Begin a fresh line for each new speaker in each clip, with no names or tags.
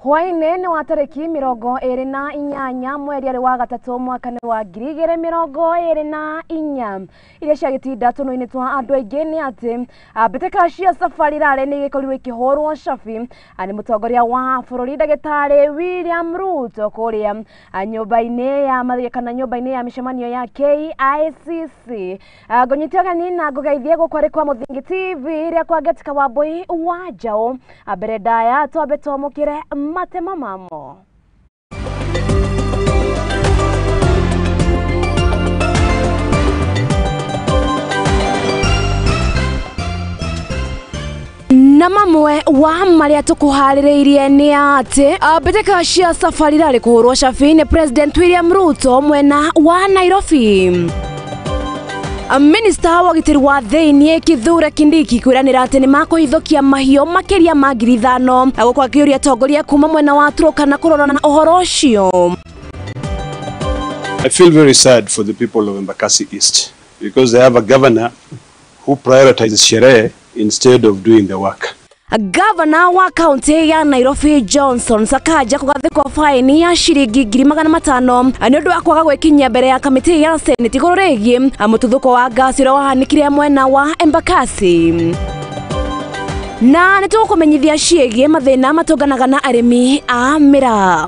Hwaĩ-inĩ nĩ wa tarĩki 28 mweri arĩ wa gatatũ mwaka nĩ wa 2024. Iria ciagĩtinda tũnua-inĩ twa andũ aingĩ nĩ atĩ mbĩtĩka cia Safari Rally nĩ igĩkorirwo ikĩhũrwo cabi nĩ mũtongoria wa bũrũri ndagĩtarĩ William Ruto kũrĩa nyũmba-inĩ ya mathia kana nyũmba-inĩ ya mĩcemanio ya KICC. Ngũnyite ũgeni na ngũgeithie gũkũ arĩ kwa Mũthingi TV ĩrĩa kwa Ngetika Wambui wa Njaũ. Mbere ndaya twambe twamũkĩre matema mamo. Na mamwe wa marĩa tũkũharĩrĩirie nĩ atĩ mbĩtĩka cia Safari Rally kũhũrwo cabi nĩ President William Ruto mwena wa Nairobi. Minista wa ũgitĩri wa thĩiniĩ Kithure Kindiki kwĩranĩra atĩ nĩmakũhithũkia mahiũ makĩria ma 5,000 gũkũ akĩũria atongoria kuma mwena wa Turkana kũrora na ũhoro ũcio.
I feel very sad for the people of Embakasi East because they have a governor who prioritizes sherehe instead of doing the work.
Governor wa kaunti ya Nairobi Johnson Sakaja kũgathĩkwo faini ya ciringi 500,000 nĩ ũndũ wa kwaga gwĩkinyia mbere ya kamĩtĩ ya Senate igũrũ rĩgiĩ mũtuthũko wa ngasi ũrĩa wahanĩkire mwena wa Embakasi. Na nĩtũgũkũmenyithia ciĩgiĩ mathĩna matũnganaga na arĩmi a mĩraa.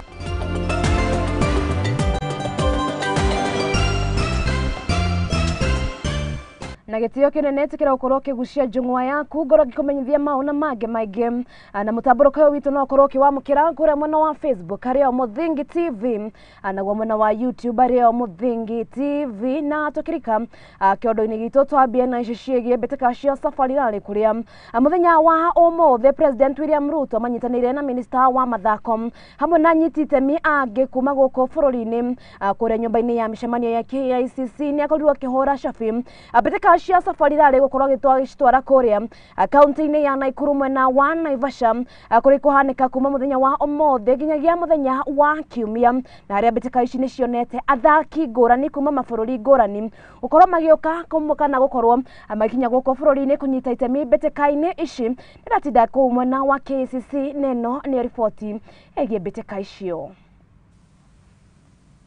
Na gĩtĩo kĩnene ĩtĩkĩra gũkorwo ũkĩgucia njũng'wa yaku ngorwo ngĩkũmenyithia maũ na mangĩ maingĩ. Na mũtambũrũko ũyũ witũ no ũkorwo ũkĩwamũkĩra kũrĩa mwena wa Facebook harĩ o Mũthingi TV, naguo mwena wa YouTube harĩ o Mũthingi TV. Na tũkĩrika kĩondo-inĩ gitũ twambie na ici ciĩgiĩ mbĩtĩka cia Safari Rally kũrĩa mũthenya wa ũmũthĩ President William Ruto manyitanĩire na minista wa mathako hamwe na anyiti itemi angĩ kuma gũkũ bũrũri-inĩ kũrĩa nyũmba-inĩ ya mĩcemanio ya KICC nĩ akorirwo akĩhũra cabi mbĩtĩka cia Safari Rally gũkorwo agĩcitwara kũrĩa kaunti-inĩ ya Nakuru mwena wa Naivasha kũrĩa kũhanĩka kuma mũthenya wa ũmũthĩ nginyagia mũthenya wa kiumia, na harĩa mbĩtĩka ici nĩcionete athaki ngũrani kuma mabũrũri ngũrani gũkorwo magĩũka kana gũkorwo magĩkinya gũkũ bũrũri-inĩ kũnyita itemi mbĩtĩka-inĩ ici. Ndĩratinda kũu mwena wa KICC na ĩno nĩyo riboti ĩgiĩ mbĩtĩka icio.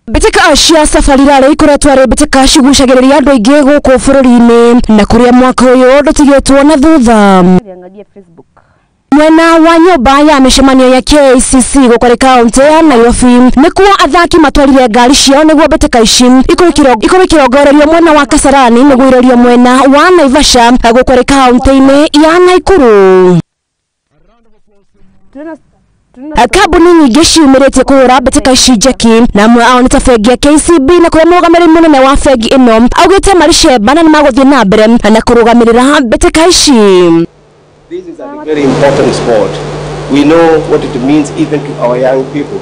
Mbĩtĩka cia Safari Rally ikoretwo arĩ mbĩtĩka cigucagĩrĩria andũ aingĩ gũkũ bũrũri-inĩ na kũrĩa mwaka ũyũ ndũtigĩtwo na thutha. Mwena wa nyũmba ya mĩcemanio ya KICC gũkũ kaunti ya Nairobi nĩkuo athaki matwarire ngari ciao nĩguo mbĩtĩka ici ikorwo ikĩrongorerio mwena wa Kasarani nĩguo irorio mwena wa Naivasha gũkũ kaunti-inĩ ya Nakuru. Kambuni nyingĩ ciumĩrĩtie kũhũra mbĩtĩka ici njeki na amwe ao nĩ ta bengi ya KCB na kũrĩa mũrũgamĩrĩri mũnene wa bengi ĩno augĩte marĩ cemba na nĩmagũthiĩ na mbere na kũrũgamĩrĩra mbĩtĩka ici.
This is a very important sport. We know what it means even to our young people.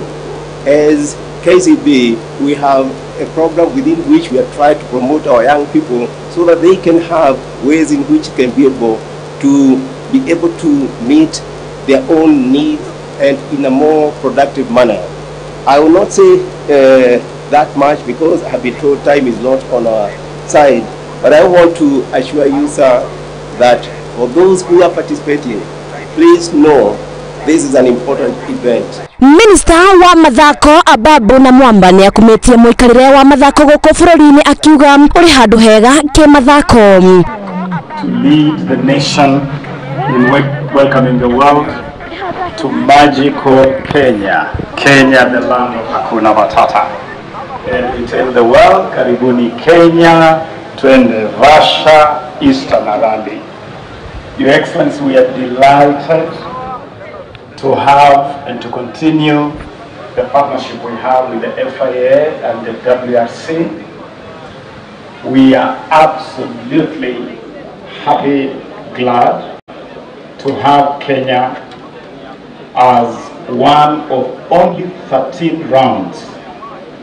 As KCB, we have a program within which we are trying to promote our young people so that they can have ways in which they can be able to meet their own needs and in a more productive manner. I will not say that much because I have been told time is not on our side, but I want to assure you, sir, that for those who are participating, please know this is an important event.
Minista wa mathako Ababu na Mwamba nĩ akumĩtie mũikarĩre wa mathako gũkũ bũrũri-inĩ akiuga ũrĩ handũ hega kĩmathako.
To lead the nation in welcoming the world to magical Kenya, Kenya the land of Hakuna Matata. And we tell the world, karibuni Kenya, twende Russia, Eastern Rally. Your Excellency, we are delighted to have and to continue the partnership we have with the FIA and the WRC. We are absolutely happy, glad to have Kenya as one of only 13 rounds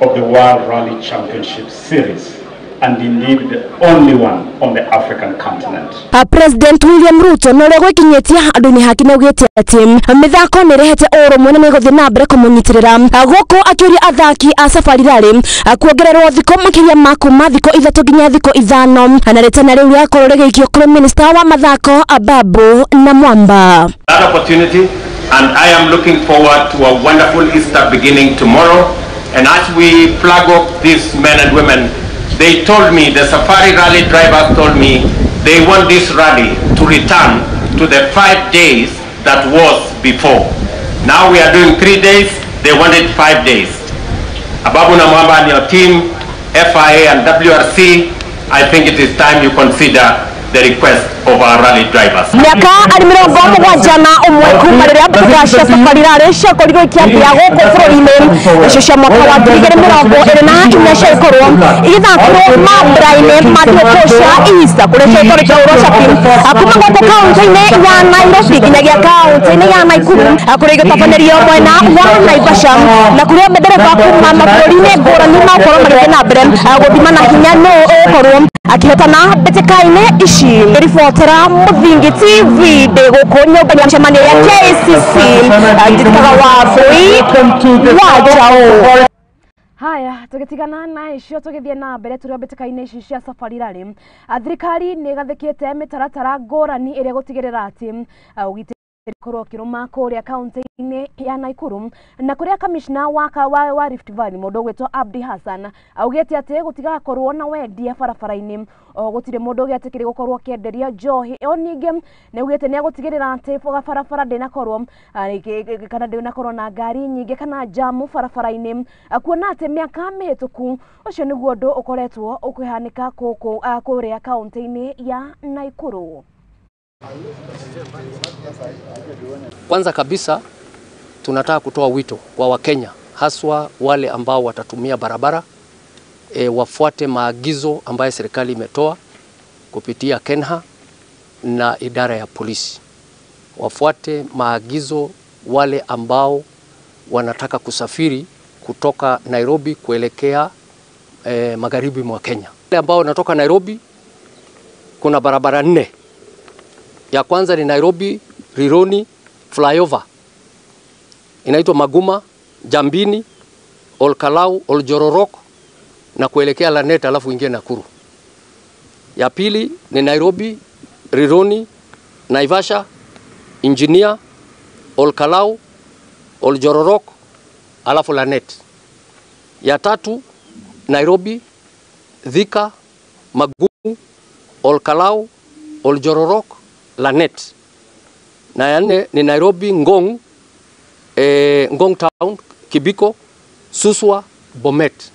of the World Rally Championship Series, and indeed the only one on the African continent.
President William Ruto no ũrĩa gwĩkinyĩtie andũ-inĩ hake nĩaugĩte atĩ mĩthako nĩĩrehete ũrũmwe na nĩĩgũthiĩ na mbere kũmũnyitĩrĩra gũkũ akĩũria athaki a Safari Rally kuongererwo thikũ makĩria ma kuma thikũ 3 nginya thikũ 5 na rĩtana rĩu rĩakorwo rĩgĩikio kũrĩ minista wa mathako Ababu na Mwamba.
That opportunity And I am looking forward to a wonderful Easter beginning tomorrow. And as we flag off these men and women, they told me, the Safari Rally drivers told me, they want this rally to return to the 5 days that was before. Now we are doing 3 days, they wanted 5 days. Ababu Namwamba and your team, FIA and WRC, I think it is time you consider the request of our rally drivers.
Miaka ari 71 kuma rĩrĩa mbĩtĩka cia Safari Rally ciakorirwo ikĩambia gũkũ bũrũri-inĩ, nacio cia mwaka wa 2024 ciakorwo igĩthakĩrwo mambura-inĩ ma thigũkũ cia Easter kũrĩa ciakorwo ikĩhũrwo cabi kuma gũkũ kaũntĩ-inĩ ya Nairobi nginyagia kaũntĩ-inĩ ya Nakuru kũrĩa igĩtabanĩrio mwena wa Naivasha na kũrĩa madereba kuma mabũrũri-inĩ ngũrani makorwo magĩthiĩ na mbere gũthima na hinya nũ ũgũkorwo akĩhotana mbĩtĩka-inĩ ici. Ribotera Muthingi TV ndĩ gũkũ nyũmba ya mĩcemanio ya KCC njĩtĩkaga Wambui wa Njaũ.
Haya, tũgĩtigana na icio tũgĩthiĩ na mbere tũrĩ mbĩtĩka-inĩ ici cia Safari Rally. Thirikari nĩ ĩgathĩkĩte mĩtaratara ngũrani ĩrĩa ĩgũtigĩrĩra atĩ ũgitĩri korwo ũkĩrũma kũrĩa kaũntĩ-inĩ ya Nakuru na kũrĩa kamishna wa Rift Valley mũndũ ũgwĩtwo Abdi Hassan augĩte atĩ gũtigakorwo na wendia barabara-inĩ, o gũtirĩ mũndũ ũgĩetĩkĩria gũkorwo akĩenderia njohi. O ningĩ nĩ augĩte nĩ egũtigĩrĩra atĩ barabara ndĩnakorwo kana ndĩnakorwo na ngari nyingĩ kana jamu barabara-inĩ, kuona atĩ mĩaka mĩhĩtũku ũcio nĩguo ũndũ ũkoretwo ũkĩhanĩka gũkũ kũrĩa kaũntĩ-inĩ ya Nakuru.
Kwanza kabisa tunataka kutoa wito kwa Wakenya, haswa wale ambao watatumia barabara, wafuate maagizo ambayo serikali imetoa kupitia KENHA na idara ya polisi. Wafuate maagizo wale ambao wanataka kusafiri kutoka Nairobi kuelekea magharibi mwa Kenya. Wale ambao wanatoka Nairobi, kuna barabara 4. Ya kwanza ni Nairobi Rironi flyover, inaitwa Maguma, Jambini, Olkalau, Oljororok na kuelekea Lanet alafu ingie Nakuru. Ya pili ni Nairobi Rironi, Naivasha, Engineer, Olkalau, Oljororok alafu Lanet. Ya tatu Nairobi Thika, Magumu, Olkalau, Oljororok, Lanet. Na ya nne ni Nairobi Ngong, Ngong Town, Kibiko, Suswa, Bomet.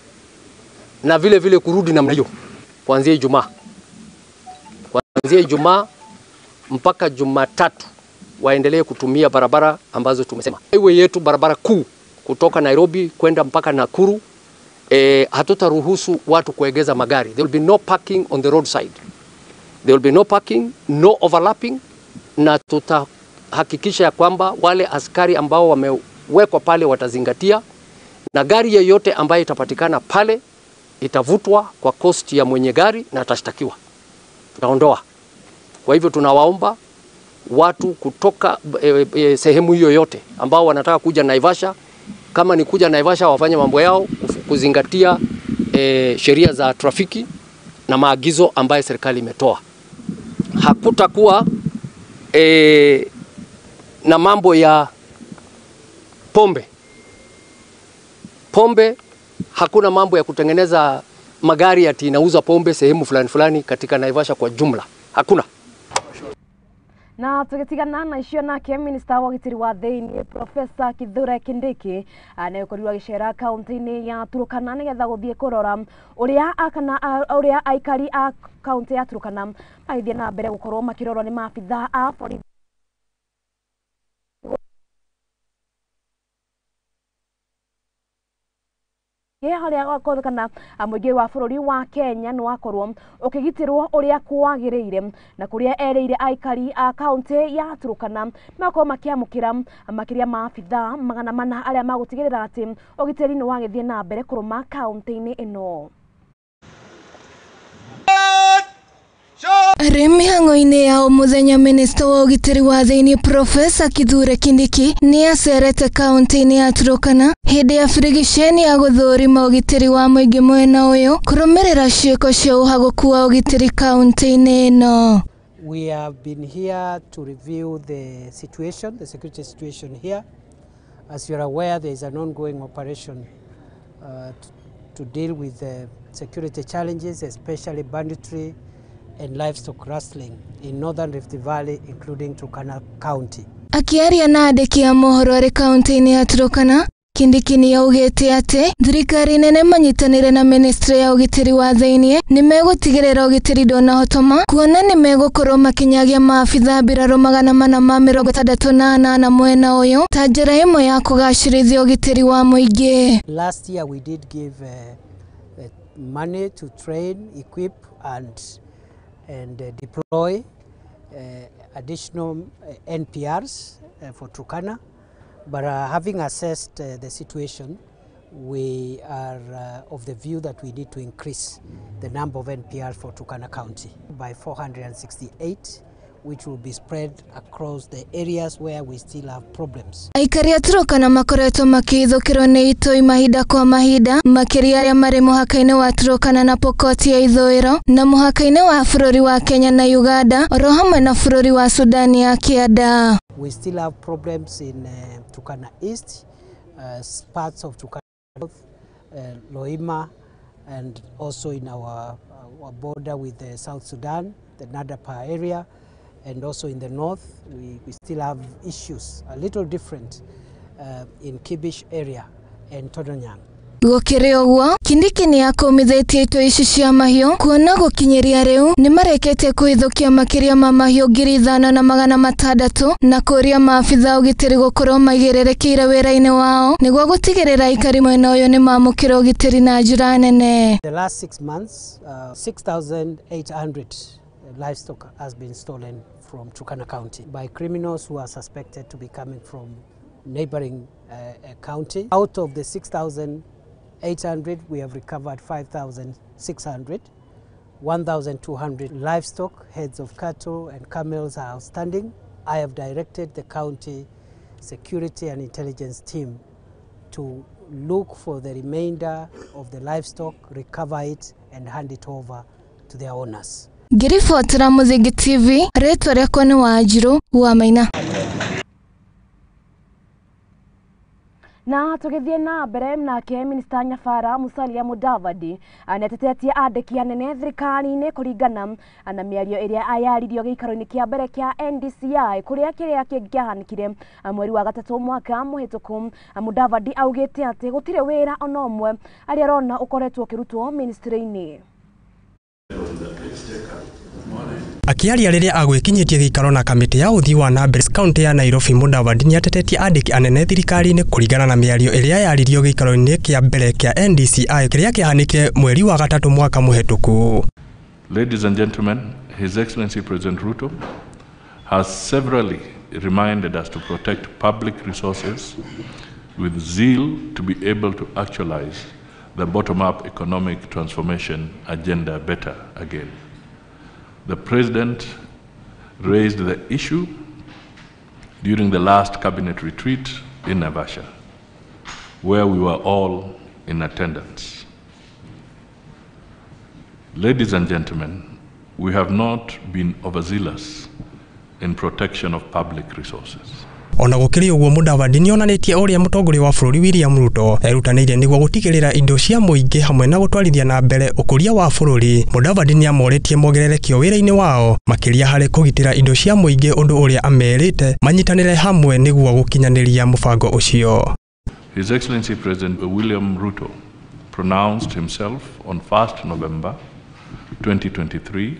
Na vile vile kurudi namna hiyo kuanzia Ijumaa. Kuanzia Ijumaa mpaka Jumatatu waendelee kutumia barabara ambazo tumesema. Highway yetu barabara kuu kutoka Nairobi kwenda mpaka Nakuru, hatutaruhusu watu kuegeza magari. There will be no parking on the roadside. There will be no parking, no overlapping, na tutahakikisha ya kwamba wale askari ambao wamewekwa pale watazingatia, na gari yeyote ambayo itapatikana pale itavutwa kwa cost ya mwenye gari na atashtakiwa. Tutaondoa. Kwa hivyo tunawaomba watu kutoka sehemu hiyo yote ambao wanataka kuja Naivasha, kama ni kuja Naivasha wafanye mambo yao kuzingatia sheria za trafiki na maagizo ambayo serikali imetoa. Hakutakuwa na mambo ya pombe. Pombe, hakuna mambo ya kutengeneza magari ati inauza pombe sehemu fulani fulani katika Naivasha kwa jumla. Hakuna.
Na tugitigana na icio nake Minister wa ũgitĩri wa thĩinĩ Professor Kithure Kindiki nĩũkorirwo agĩcera kaũntĩ-inĩ ya Turkana nĩgetha gũthiĩ kũrora ũrĩa kana ũrĩa aikari a kaũntĩ ya Turkana magĩthiĩ na mbere gũkorwo makĩrorwo nĩ maabitha a borithi. Harĩa gwakorwo kana mũingĩ wa bũrũri wa Kenya nĩ wakorwo ũkĩgitĩrwo ũrĩa kwagĩrĩire, na kũrĩa erĩire aikari a kaũntĩ ya Turkana makorwo makĩamũkĩra makĩria ma abithaa 400 arĩa magũtigĩrĩra atĩ ũgitĩri nĩ wagĩthiĩ na mbere kũrũma kaũntĩ-inĩ ĩno.
Arĩ mĩhang'o-inĩ ya o mũthenya, Minista wa ũgitĩri wa thĩinĩ Profesa Kithure Kindiki nĩ acerete kaũntĩ-inĩ ya Turkana hĩndĩ ya birigiceni ya gũthũrima ũgitĩri wa mũingĩ mwena ũyũ kũrũmĩrĩra ciĩko cia ũhagũku wa ũgitĩri kaũntĩ-inĩ ĩno.
We have been here to review the situation, the security situation here. As you are aware, there is an ongoing operation to deal with the security challenges, especially banditry and livestock rustling in northern Rift Valley, including Turkana County.
Akiaria na andĩki a mohoro arĩ kaunti-inĩ ya Turkana, Kindiki nĩ augĩte atĩ thirikari nene manyitanĩire na ministry ya ũgitĩri wa thĩinĩ nĩ megũtigĩrĩra ũgitĩri ndũnahotoma kuona nĩ megũkorwo makinyagia maabitha mbirarũ 468 mwena ũyũ ta njĩra ĩmwe ya kũgacĩrithia ũgitĩri wa mũingĩ.
Last year we did give money to train, equip and deploy additional NPRs for Turkana. But having assessed the situation, we are of the view that we need to increase the number of NPRs for Turkana County by 468, which will be spread across the areas where we still have problems.
Aikari a Turkana makoretwo makĩhithũkĩrwo nĩ itoi mahinda kwa mahinda, makĩria arĩa marĩ mũhaka-inĩ wa Turkana na Pokot ya ithũĩro na mũhaka-inĩ wa bũrũri wa Kenya na Uganda oro hamwe na bũrũri wa Sudan ya Kĩanda.
We still have problems in Turkana East, parts of Turkana North, Loima, and also in our border with South Sudan, the Nadapa area, and also in the north, we still have issues, a little different, in Kibish area and Todonyang.
Gũkĩrĩ ũguo, Kindiki nĩ akũmithĩtie itoi ici cia mahiũ kuona gũkinyĩria rĩu nĩ marĩkĩtie kũhithũkia makĩria ma mahiũ 5600 na kũria maabitha ũgitĩri gũkorwo maigĩrĩrĩkĩire wĩra-inĩ wao nĩguo gũtigĩrĩra aikari mwena ũyũ nĩ mamũkĩra ũgitĩri na njĩra nene.
The last 6 months, 6,800 livestock has been stolen from Turkana County by criminals who are suspected to be coming from neighboring county. Out of the 6,800, we have recovered 5,600. 1,200 livestock, heads of cattle and camels are outstanding. I have directed the county security and intelligence team to look for the remainder of the livestock, recover it and hand it over to their owners.
Ngĩribotera Mũthingi TV, rĩtwa rĩakwa nĩ Wanjirũ wa Maina.
Na tũgĩthiĩ na mbere nake Minista Nyabara Musalia Mudavadi nĩatetetie andĩki anene thirikari-inĩ kũringana na mĩario ĩrĩa ayaririo gĩikaro-inĩ kĩa mbere kĩa NDCI kũrĩa kĩrĩa kĩngĩ kĩahanĩkire mweri wa gatatũ mwaka mũhĩtũku. Mudavadi augĩte atĩ gũtirĩ wĩra ona ũmwe arĩa arona ũkoretwo ũkĩrutwo ministry-inĩ.
Akiaria rĩrĩa agwĩkinyĩtie gĩikaro na kamĩtĩ ya ũthii wa na mbere kaunti ya Nairobi, Mudavadi nĩatetetie andĩki anene thirikari-inĩ kũringana na mĩario ĩrĩa yaririo gĩikaro-inĩ kĩa mbere kĩa NDCI kĩrĩa kĩahanĩkire mweri wa gatatũ mwaka mũhĩtũku.
Ladies and gentlemen, His Excellency President Ruto has severally reminded us to protect public resources with zeal to be able to actualize the bottom-up economic transformation agenda better again. The President raised the issue during the last cabinet retreat in Naivasha, where we were all in attendance. Ladies and gentlemen, we have not been overzealous in protection of public resources.
Ona gũkĩrĩ ũguo, Mudavadi nĩonanĩtie ũrĩa mũtongoria wa bũrũri William Ruto erutanĩirie nĩguo gũtigĩrĩra indo cia mũingĩ hamwe na gũtwarithia na mbere ũkũria wa bũrũri. Mudavadi nĩamorĩtie mongerere kĩo wĩra-inĩ wao makĩria harĩ kũgitĩra indo cia mũingĩ, ũndũ ũrĩa amerĩte manyitanĩre hamwe nĩguo gũkinyanĩria mũbango ũcio.
His Excellency President William Ruto pronounced himself on 1st November 2023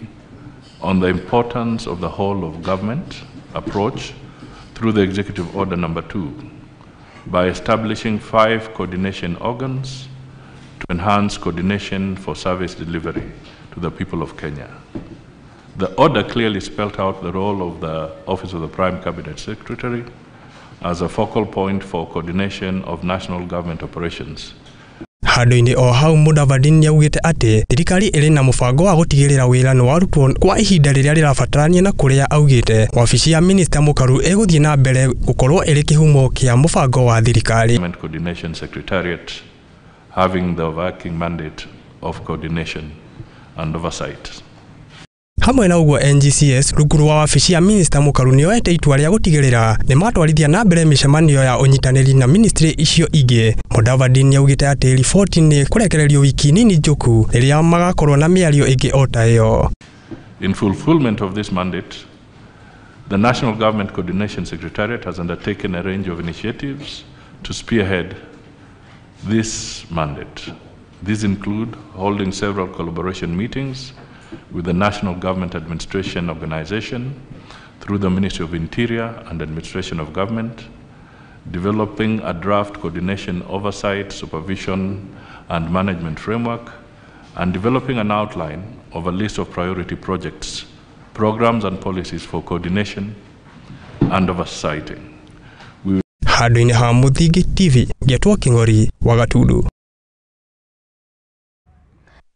on the importance of the whole of government approach through the Executive Order Number 2 by establishing 5 coordination organs to enhance coordination for service delivery to the people of Kenya. The order clearly spelled out the role of the Office of the Prime Cabinet Secretary as a focal point for coordination of national government operations.
Handũ-inĩ o hau, Mudavadi nĩaugĩte atĩ thirikari ĩrĩ na mũbango wa gũtigĩrĩra wĩra nĩ warutwo kwa ihinda rĩrĩa rĩrabatarania, na kũrĩa augĩte wabici ya Minista Mũkaru ĩgũthiĩ na mbere gũkorwo ĩrĩ kĩhumo kĩa mũbango wa thirikari.
Coordination Secretariat having the working mandate of coordination and oversight.
Hamwe na ũguo NGCS rungu rwa wabici ya Minister Mukaru nĩoete itua rĩa gũtigĩrĩra nĩmatwarithia na mbere mĩcemanio ya ũnyitanĩri na ministry icio ingĩ. Mudavadi nĩaugĩte atĩ riboti nĩ kũrekererio wiki nini njũku rĩrĩa magakorwo na mĩario ĩngĩ o ta ĩyo.
In fulfillment of this mandate, the National Government Coordination Secretariat has undertaken a range of initiatives to spearhead this mandate. These include holding several collaboration meetings with the National Government Administration Organization through the Ministry of Interior and Administration of Government, developing a draft coordination oversight, supervision, and management framework, and developing an outline of a list of priority projects, programs, and policies for coordination and oversighting.
Handũ-inĩ ha Mũthingi TV, ngetwo Kĩng'ori wa Gatundu.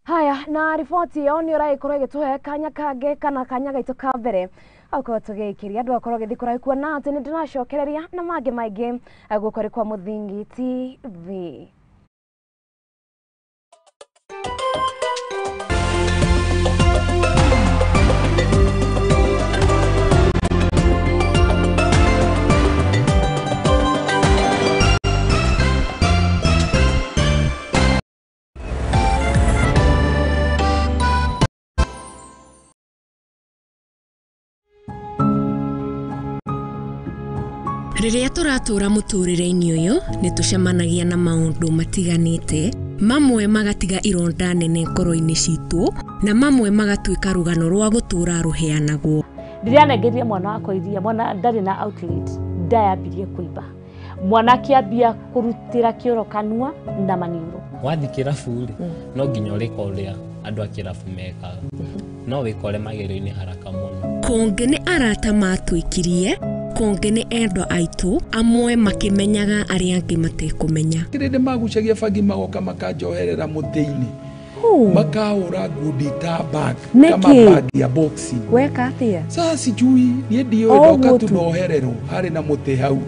Haya, na riboti ĩyo nĩ ũragĩkorwo ĩgĩtũhe kanya kangĩ kana kanya gaitũ ka mbere akorwo tũgĩikĩria andũ akorwo gĩthiĩ kũraihu kuona atĩ nĩ ndĩracokereria na mangĩ maingĩ gũkũ rĩ kwa Mũthingi TV.
Rĩrĩa tũratũra mũtũrĩre-inĩ ũyũ nĩ tũcemanagia na maũndũ matiganĩte, mamwe magatiga ironda nene ngoro-inĩ citũ na mamwe magatuĩka rũgano rwa gũtũra rũheanagwo.
Ndĩranengeria mwana wakwa iria, mwana ndarĩ na outlet, ndayambirie kũimba. Mwana akĩambia kũrutĩra kĩoro kanua na maniũrũ.
Wathiĩ kĩrabu rĩ, no nginya ũrĩka ũrĩa andũ a kĩrabu mekaga, no wĩkore magerio-inĩ haraka mũno.
Kũngĩ nĩ arata matwĩkirie, kũngĩ nĩ endwa aitũ, amwe makĩmenyaga arĩa angĩ matekũmenya.
Kĩrĩndĩ magucagia bangi magoka makanjoherera mũtĩ-inĩ, makahũra ngundi ta bag kama bag ya boxing.
Weka atĩa?
Sasa sijui niĩ ndiũĩ, ndoka tu nohererwo harĩ na mũtĩ hau,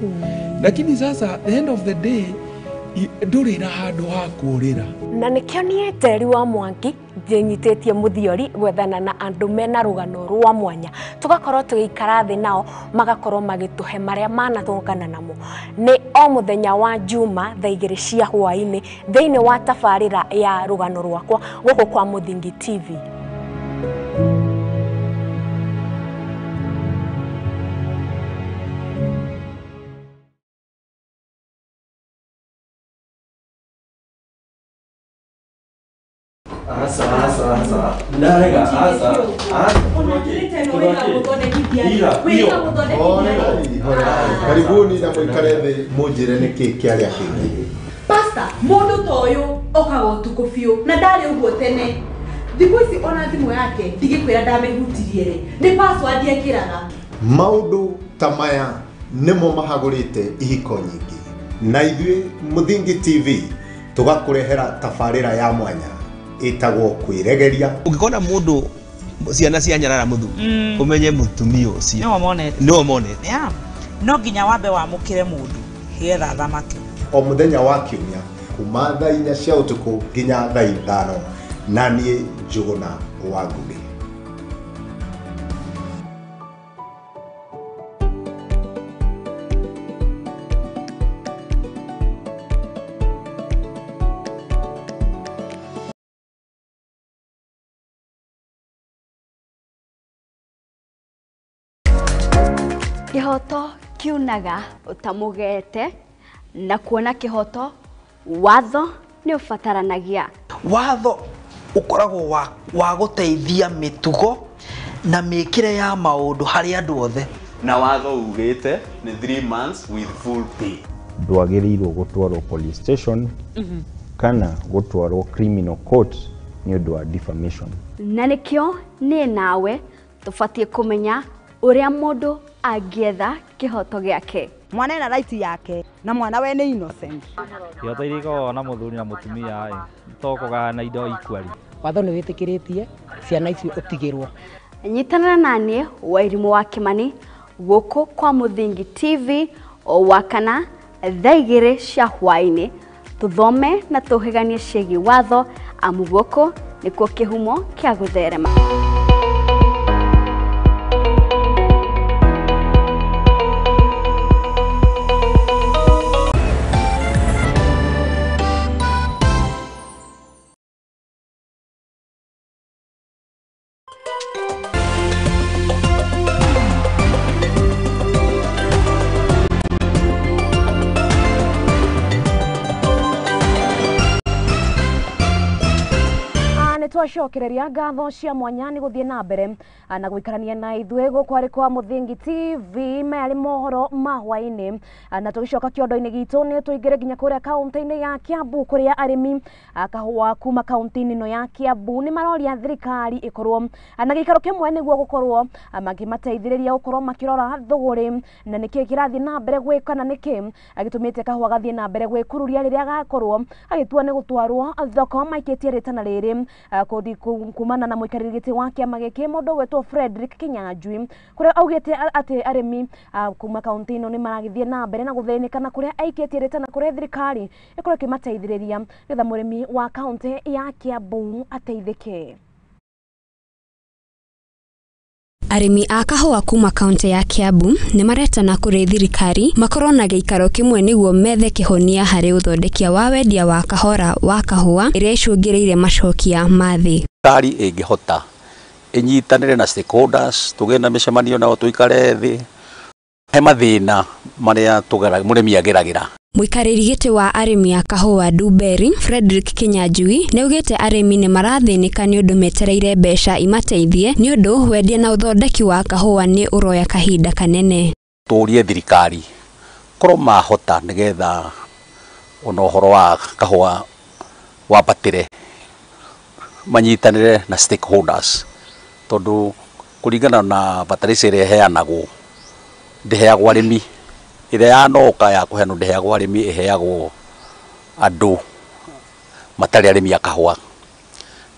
lakini sasa the end of the day ndũrĩ na handũ ha kũũrĩra.
Na nĩkĩo niĩ Njeri wa Mwangi ndĩnyitĩtie mũthiori gwethana na andũ mena rũgano rwa mwanya, tũgakorwo tũgĩikara thĩ nao magakorwo magĩtũhe marĩa manatũngana namo. Nĩ o mũthenya wa Juma thaa 2 cia hwaĩ-inĩ thĩinĩ wa tabarĩra ya rũgano rwakwa gũkũ kwa Mũthingi TV.
Karibuni na mũikare thĩ mũnjĩre nĩkĩ kĩarĩa kĩngĩ.
Pastor, mũndũ ta ũyũ okaga ũtukũ biũ na ndarĩ ũguo tene. Thikũ ici ona thimũ yake ndigĩkwĩra ndamĩhutirie rĩ, nĩ password ekĩraga.
Maũndũ ta maya nĩmo mahagũrĩte ihiko nyingĩ, na ithuĩ Mũthingi TV tũgakũrehera tabarĩra ya mwanya ĩtagwo kwĩregeria.
Ũngĩkona mũndũ ciana cia nyarara mũthuri, ũmenye mũtumia ũcio nĩwe monete.
No nginya wambe wamũkĩre mũndũ getha athamake.
O mũthenya wa kiumia kuma thaa 4 cia ũtukũ nginya thaa 5, na niĩ Njũgũna wa Ngũgĩ.
Kĩhoto kiunaga ũtamũgete, na kuona kĩhoto watho nĩ ũbataranagia.
Watho ũkoragwo wa gũteithia mĩtugo na mĩkĩre ya maũndũ harĩ andũ othe.
Na watho ugĩte nĩ 3 months with full pay.
Ndwagĩrĩirwo gũtwarwo police station kana gũtwarwo criminal court nĩ ũndũ wa defamation.
Na nĩkĩo niĩ nawe tũbatiĩ kũmenya ũrĩa mũndũ angĩetha kĩhoto gĩake.
Mwana ena right yake na mwana we nĩ innocent.
Ihoto iria ikoragwo na mũthuri na mũtumia ĩ to kũgayana indo equally.
Watho nĩ wĩtĩkĩrĩtie ciana icio ũtigĩrwo.
Nyitanĩra na niĩ Wairimũ wa Kĩmani gũkũ kwa Mũthingi TV o Wakana thaa 2 cia hwaĩ-inĩ, tũthome na tũhĩganie ciĩgiĩ watho, amu gũkũ nĩkuo kĩhumo kĩa gũtherema.
Twacokereria ngatho cia mwanya nĩ gũthiĩ na mbere na gũikarania na ithuĩ gũkũ arĩ kwa Mũthingi TV. Maya nĩ mohoro ma hwaĩ-inĩ, na tũgĩcoka kĩondo-inĩ gitũ nĩ tũingĩre nginya kũrĩa kaũntĩ-inĩ ya Kiambu, kũrĩa arĩmi a kahũa kuma kaũntĩ-inĩ ĩno ya Kiambu nĩ maroria thirikari ĩkorwo na gĩikaro kĩmwe nĩguo gũkorwo makĩmateithĩrĩria gũkorwo makĩrora thũgũrĩ na nĩkĩ kĩrathiĩ na mbere gwĩka na nĩkĩ gĩtũmĩte kahũa gathiĩ na mbere gwĩkururia rĩrĩa gakorwo agĩtua nĩ gũtwarwo thoko. Maikĩtie rĩtana rĩrĩ kumana na mũikarĩri gĩtĩ wa kĩama gĩkĩ mũndũ ũgwĩtwo Frederick Kinyanjui, kũrĩa augĩte atĩ arĩmi kuma kaũntĩ ĩno nĩ maragĩthiĩ na mbere na gũthĩnĩka, na kũrĩa aikĩtie rĩtana kũrĩa thirikari ĩkorwo ĩkĩmateithĩrĩria nĩgetha mũrĩmi wa kaũntĩ ya Kiambu ateithĩke.
Arĩmi a kahũa kuma kaũntĩ ya Kiambu nĩ maretana kũrĩ thirikari makorwo na gĩikaro kĩmwe nĩguo methe kĩhonia harĩ ũthondekia wa wendia wa kahora wa kahũa ĩrĩa icũngĩrĩirie macokia ma thĩ.
Thirikari ĩngĩhota ĩnyitanĩre na stakeholders, tũgĩe na mĩcemanio nao, tũikare thĩ he mathĩna marĩa mũrĩmi ageragĩra.
Mũikarĩri gĩtĩ wa arĩmi a kahũa Ndumberi Frederick Kinyanjui nĩaugĩte arĩmi nĩ marathĩnĩka nĩ ũndũ metereire mbeca imateithie nĩ ũndũ wendia na ũthondeki wa kahũa nĩ ũroya kahinda kanene.
Tũrie thirikari korwo mahota nĩgetha ona ũhoro wa kahũa wambatĩre, manyitanĩre na stakeholders, tondũ kũringana na bataraitha ĩrĩa ĩheanagwo ndĩheagwo arĩmi, ĩrĩa yanoka ya kũheanwo ndĩheagwo arĩmi, ĩheagwo andũ matarĩ arĩmi a kahũa.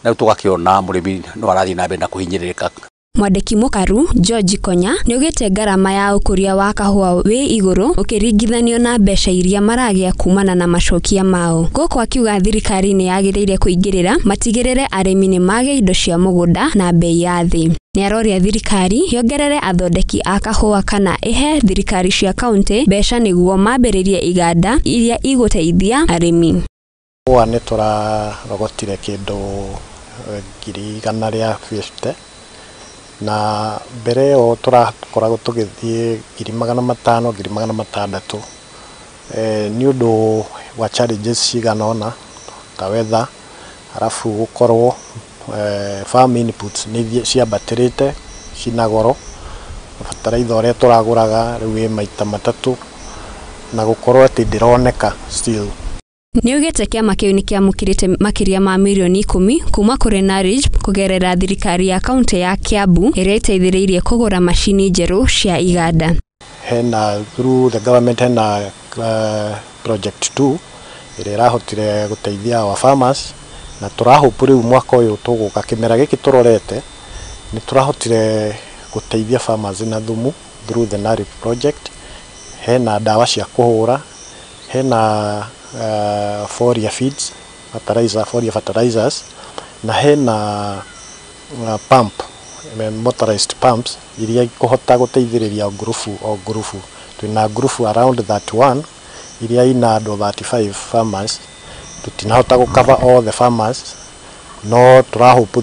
Na rĩu tũgakĩona mũrĩmi no arathiĩ na mbere na kũhinyĩrĩrĩka.
Mwandĩki mũkaru George Konya nĩaugĩte ngarama ya ũkũria wa kahũa wĩ igũrũ ũkĩringithanio na mbeca iria maragĩa kumana na macokia mao. Gũkũ akiuga thirikari nĩ yagĩrĩire kũingĩrĩra matigĩrĩre arĩmi nĩ magĩa indo cia mũgũnda na bei ya thĩ. Nĩaroria thirikari yongerere athondeki a kahũa kana ĩhe thirikari cia kaũntĩ mbeca nĩguo mambĩrĩrie iganda iria igũteithia arĩmi.
Kahũa nĩ tũrarogotire kĩndũ 150,000 na mbere ĩyo tũrakoragwo tũgĩthiĩ 500,000 600,000 nĩ ũndũ wa challenges cigana ũna ta weather, arabu gũkorwo farm inputs nĩ ciambatĩrĩte cina goro, bataraitha ũrĩa tũragũraga rĩu ĩ maita matatũ, na gũkorwo atĩ ndĩroneka still.
Nĩaugĩte kĩama kĩu nĩkĩamũkĩrĩte makĩria ma mirioni 10 kuma kũrĩ NARIGP kũgerera thirikari ya kaũntĩ ya Kiambu ĩrĩa ĩteithĩrĩirie kũgũra macini njerũ cia iganda.
Hena through the government hena project 2 ĩrĩa ĩrahotire gũteithia our farmers, na tũrahope rĩu mwaka ũyũ tũgũka kĩmera gĩkĩ tũrorete nĩ tũrahotire gũteithia farmers na thumu through the NARIGP project. Hena ndawa cia kũhũra, hena foliar feeds, fertilizer, foliar fertilizers, na hena pump, motorized pumps iria ikuhota gũteithĩrĩria ngurubu o ngurubu. Twĩna ngurubu around 31 iria ina andũ 35 farmers. Tũtinahota gũ cover all the farmers, no tũrahope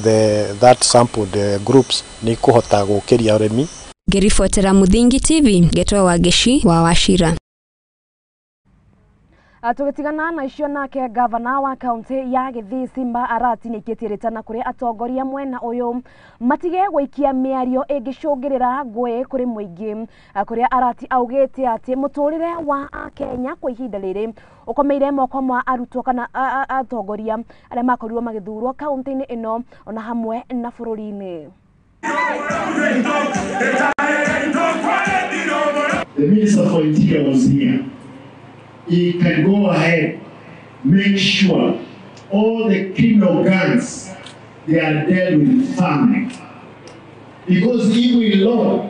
that sampled groups nĩ ikuhota gũkĩria ũrĩmi.
Ngĩribotera Mũthingi TV, ngetwo Wangeci wa Wachira.
Tũgĩtigana na icio, nake gavana wa kaũntĩ ya Gĩthii Simba Arati nĩaikĩtie rĩtana kũrĩ atongoria mwena ũyũ matige gũikia mĩario ĩngĩcũngĩrĩra ngũĩ kũrĩ mũingĩ, kũrĩa Arati augĩte atĩ mũtũrĩre wa Akenya kwa ihinda rĩrĩ ũkomeire moko ma arutwo kana atongoria arĩa makorirwo magĩthurwo kaũntĩ-inĩ ĩno ona hamwe na bũrũri-inĩ.
The Minister for Interior was here. He can go ahead, make sure all the criminal gangs, they are dealt with firmly. Because if we law,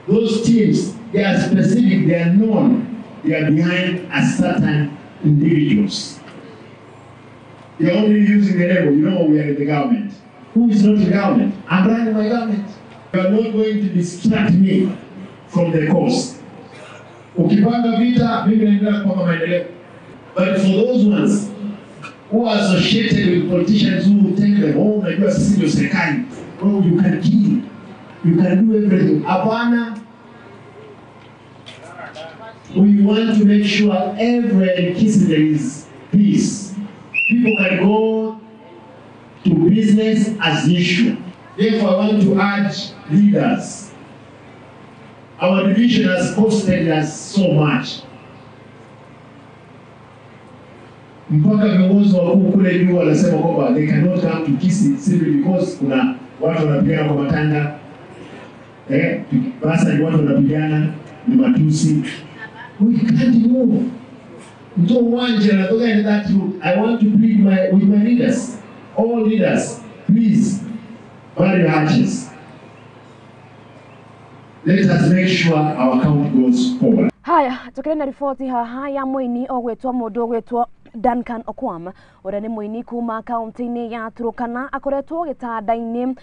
those teams, they are specific, they are known, they are behind a certain individuals. They are only using the label, you know, we are in the government. Who is not in the government? I'm running my government. You are not going to distract me from the cause. Ukipanga vita, mimi naendelea kupanga maendeleo. But for those ones who are associated with politicians who tell them, oh, unajua sisi ndio serikali, oh, you can kill, you can do everything. Hapana. We want to make sure everywhere in Kisii there is peace. People can go to business as usual. Therefore, I want to urge leaders. Our division has costed us so much. Mpaka viongozi wakuu kule juu wanasema kwamba they cannot come to Kisii simply because kuna watu wanapigana kwa matanga. Basi ni watu wanapigana, ni matusi. We can't move. Mto uwanja na toka in that route. I want to plead with my leaders, all leaders, please, bury your hatches. Let us make sure our count goes forward.
Haya, tukire na riboti haha ya muini ogwetwo mundu ogwetwo Duncan Okwam uria ni muini kuma kaunti-ini ya Turkana akoretwo gitanda-ini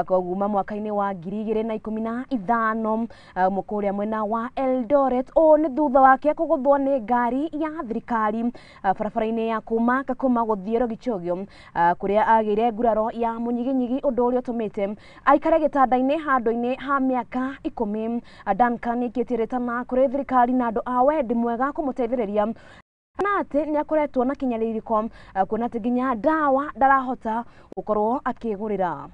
kuma mwaka-ini wa 2015 mukuria mwena wa Eldoret. O ni thutha wake kuguthwo ni ngari ya thirikari barabara-ini ya kuma Kakuma guthie Lokichogio kuria agire nguraro ya munyiginyigi undu uria utumite aikare gitanda-ini handu-ini ha miaka 10. Duncan ikitirĩtana kuri thirikari na andu a wendi mwega kumuteithĩrĩria na atĩ nĩ akoretwo na kinyaririko kuona atĩ nginya ndawa ndarahota gukorwo akigurira.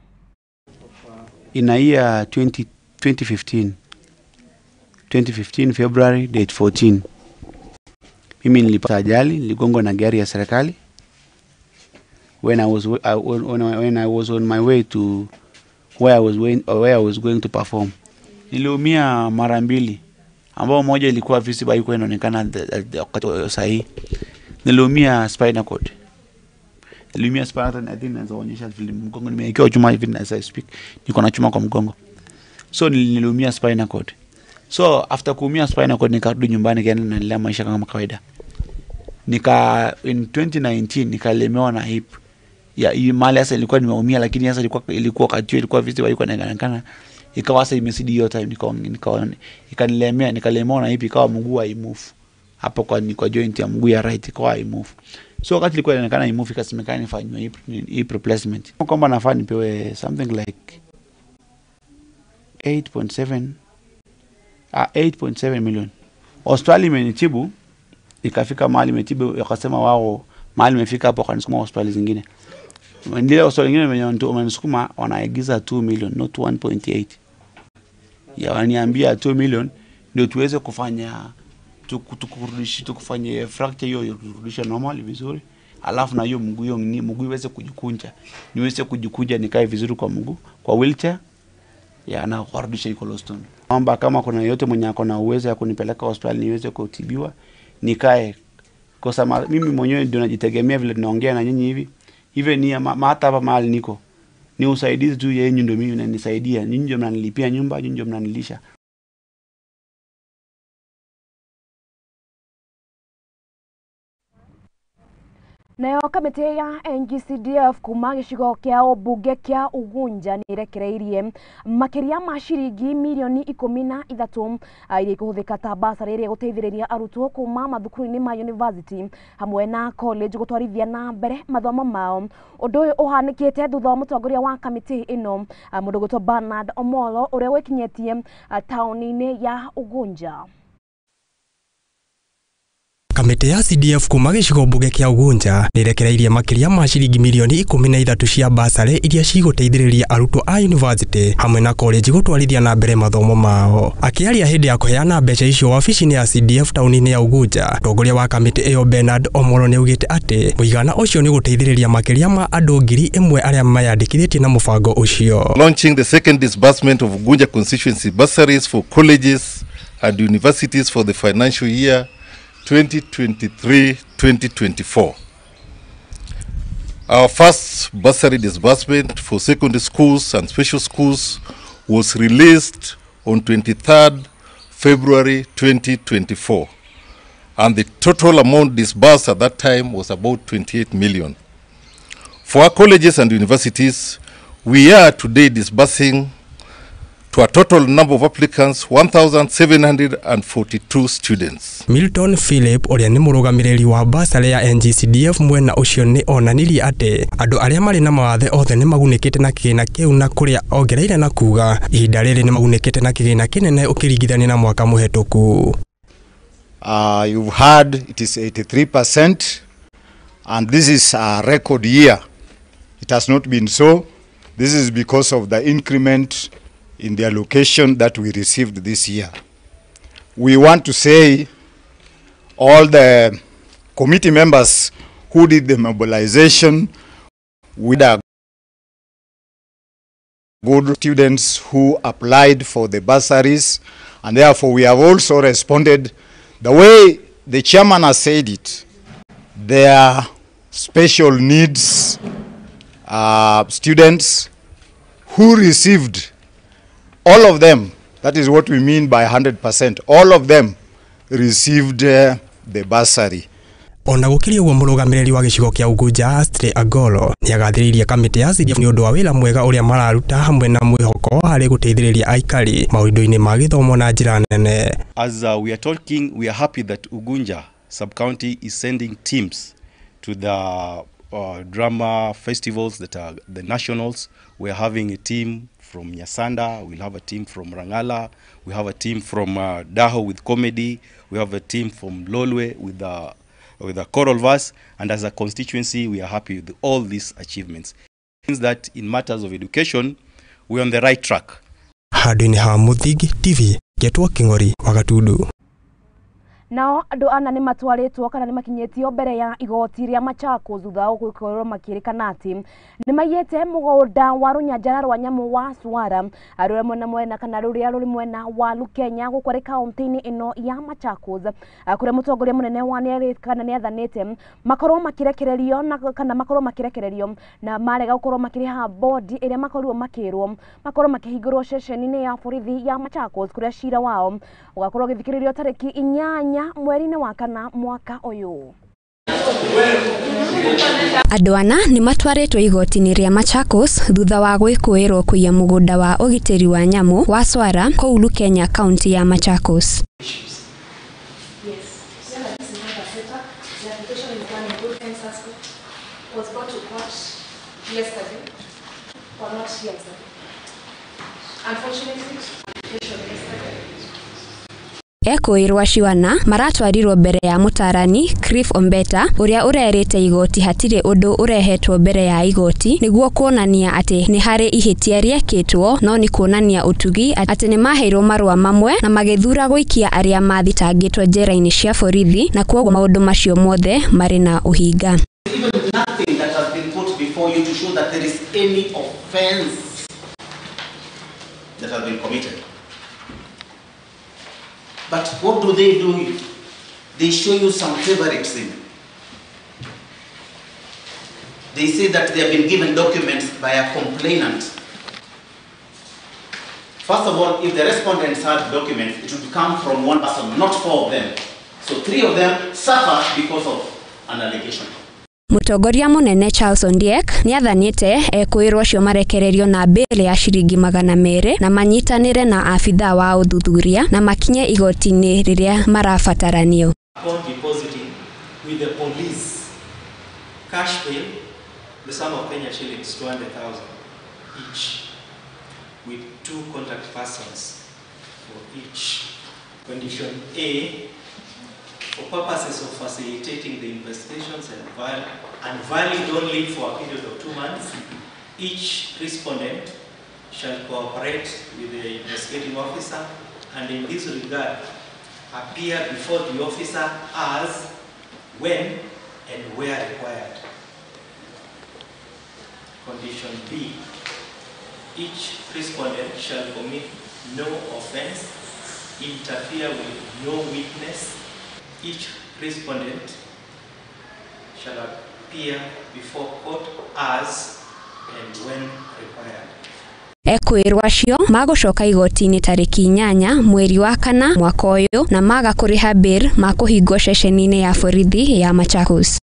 In a year 2015 February date 14, mimi nilipata ajali, niligongwa na gari ya serikali when I was on my way to where I was going to perform. Niliumia mara mbili, ambao moja ilikuwa visible, haikuwa inaonekana wakati sahihi. Niliumia spinal cord. Niliumia spinal cord, I think naweza onyesha vile mgongo nimewekewa chuma hivi as I speak. Niko na chuma kwa mgongo. So niliumia spinal cord. So after kuumia spinal cord nikarudi nyumbani kaenda naendelea maisha kama kawaida. Nika in 2019 nikalemewa na hip. Ya hii mali sasa ilikuwa nimeumia, lakini sasa ilikuwa wakati ilikuwa visible, haikuwa inaonekana. Ikawa sasa imesidi hiyo time, nikanilemea, nikalemewa na hip, ikawa mguu haimove. Hapo kwa joint ya mguu ya right ikawa haimove. So wakati ilikuwa inaonekana haimove, ikasemekana nifanywe hip replacement. Kwamba nafaa nipewe something like 8.7 million. Hospitali imenitibu, ikafika mahali imetibu, wakasema wao mahali imefika hapo wakanisukuma hospitali zingine. Ndio hospitali nyingine wamenisukuma wanaagiza 2 million not 1.8. Ya waniambia 2 million ndio tuweze kufanya tukurudishe tukufanye fracture hiyo turudishe normal vizuri. Alafu na hiyo mguu hiyo mguu iweze kujikunja. Niweze kujikunja nikae vizuri kwa mguu kwa wheelchair. Ya na kurudisha iko Loston. Naomba kama kuna yote mwenye ako na uwezo ya kunipeleka hospitali niweze kutibiwa nikae. Kwa sababu mimi mwenyewe ndio najitegemea vile tunaongea na nyinyi hivi. Hivi ni hata hapa mahali niko ni usaidizi tu yenu ndio mimi mnanisaidia. Nyinyi ndio mnanilipia nyumba, nyinyi ndio mnanilisha.
Nayo kamĩtĩ ya NGCDF kuma gĩcigo kĩa ũmbunge kĩa Ugunja nĩ ĩrekereirie makĩria ma ciringi mirioni 13 iria ikũhũthĩka ta basarĩ ĩrĩa ĩgũteithĩrĩria arutwo kuma mathukuru-inĩ ma university hamwe na college gũtwarithia na mbere mathomo mao. Ũndũ ũyũ ũhanĩkĩte thutha wa mũtongoria wa kamĩtĩ ĩno mũndũ ũgwĩtwo Bernard Omolo ũrĩa wĩkinyĩtie taũni-inĩ ya Ugunja.
Kamĩtĩ ya CDF kuma gĩcigo mbunge kĩa Ugunja nĩrekereirie makĩria ma ciringi mirioni 13 cia basarĩ iria cigũteithĩrĩria arutwo a university hamwe na college gũtwarithia na mbere mathomo mao. Akĩaria hĩndĩ ya kũheana mbeca icio wabici-inĩ ya CDF taũni-inĩ ya Ugunja, mũtongoria wa kamĩtĩ ĩyo Bernard Omolo nĩaugĩte atĩ mũigana ũcio nĩ ũgũteithĩrĩria makĩria ma andũ 1000 arĩa meyandĩkithĩtie na mũbango ũcio.
Launching the second disbursement of Ugunja constituency bursaries for colleges and universities for the financial year 2023-2024. Our first bursary disbursement for secondary schools and special schools was released on 23rd February 2024, and the total amount disbursed at that time was about 28 million. For our colleges and universities, we are today disbursing to a total number of applicants 1,742 students.
Milton Philip ũrĩa nĩ mũrũgamĩrĩri wa basarĩ ya NGCDF mwena ũcio nĩ onanirie atĩ andũ arĩa marĩ na mawathe othe nĩ magunĩkĩte na kĩgĩna kĩu na kũrĩa ongereire na kuga ihinda rĩrĩ nĩ magunĩkĩte na kĩgĩna kĩnene ũkĩringithania na mwaka mũhetũku.
You've heard it is 83%, and this is a record year
It has not been so. This is because of the increment in the allocation that we received this year. We want to say all the committee members who did the mobilization with our good students who applied for the bursaries, and therefore we have also responded the way the chairman has said it. Their special needs students who received, all of them, that is what we mean by 100%, all of them received the bursary.
Ona gũkĩrĩ ũguo mũrũgamĩrĩri wa gĩcigo kĩa Ugunja Astrid Agolo nĩagathĩrĩirie kamĩtĩ ya CDF nĩ ũndũ wa wĩra mwega ũrĩa mararuta hamwe na mwĩhoko harĩ gũteithĩrĩria aikari maũndũ-inĩ ma gĩthomo na njĩra nene.
As we are talking, we are happy that Ugunja sub-county is sending teams to the drama festivals that are the nationals. We are having a team from Nyasanda, we'll have a team from Rangala, we have a team from Daho with comedy, we have a team from Lolwe with the choral verse, and as a constituency, we are happy with all these achievements. It means that in matters of education, we are on the right track.
Handũ-inĩ ha Mũthingi TV, Getwo Kĩng'ori wa Gatundu.
Nao andũ ana nĩ matwarĩtwo kana nĩ makinyĩtio mbere ya igoti rĩa Machakos thutha wa gũkorwo makĩrĩkana atĩ nĩ maiyĩte mũgũnda wa rũnyanjara rwa nyamũ wa Swara rũrĩa mwena mwena kana rũrĩa rũrĩ mwena wa Lukenya gũkũ arĩ kaunti-inĩ ĩno ya Machakos, kũrĩa mũtongoria mũnene wa nĩerĩkana nĩathanĩte makorwo makĩrekererio na kana makorwo makĩrekererio na marega gũkorwo makĩrĩha bodi ĩrĩa makorirwo makĩrwo makorwo makĩhingũrwo ceceni-inĩ ya borithi ya Machakos kũrĩa cira wao ũgakorwo ũgĩthikĩrĩrio tarĩki 8 mweri-inĩ wa kana mwaka ũyũ.
Andũ ana nĩ matwarĩtwo igoti-inĩ rĩa Machakos thutha wa gwĩkũĩrwo kũiya mũgũnda wa ũgitĩri wa nyamũ wa Swara kũu Lukenya kaunti ya Machakos. Ekũĩrwo acio ana maratwarirwo mbere ya mũtarani Cliff Ombeta ũrĩa ũrerĩte igoti hatirĩ ũndũ ũrehetwo mbere ya igoti nĩguo kuonania atĩ nĩ harĩ ihĩtia rĩekĩtwo no nĩ kuonania ũtugi atĩ nĩ maheirwo marũa mamwe na magĩthura gũikia arĩa mathitangĩtwo njera-inĩ cia borithi na kwoguo maũndũ macio mothe marĩ na ũhinga.
Even nothing that has been put before you to show that there is any offense that has been committed. But what do? They show you some favoritism. They say that they have been given documents by a complainant. First of all, if the respondents had documents, it would come from one person, not four of them. So three of them suffer because of an allegation.
Mũtongoria mũnene Charles Ondiek nĩathanĩte ekũĩrwo acio marekererio na bail ya ciringi 200 na manyitanĩre na abithaa wa ũthuthuria na makinye igoti-inĩ rĩrĩa marabataranio.
Upon depositing with the police cash bail the sum of Kenya shillings 200,000 each, with two contact persons for each. Condition A, for purposes of facilitating the investigations and valid only for a period of 2 months, each respondent shall cooperate with the investigating officer and in this regard appear before the officer as, when, and where required. Condition B, each respondent shall commit no offense, interfere with no witness. Each respondent shall appear before court as and when required.
Ekũĩrwo acio magũcoka igoti-inĩ tarĩki 8 mweri wa kana mwaka ũyũ na maga kũrĩha bail makũhingwo ceceni-inĩ ya borithi ya Machakos.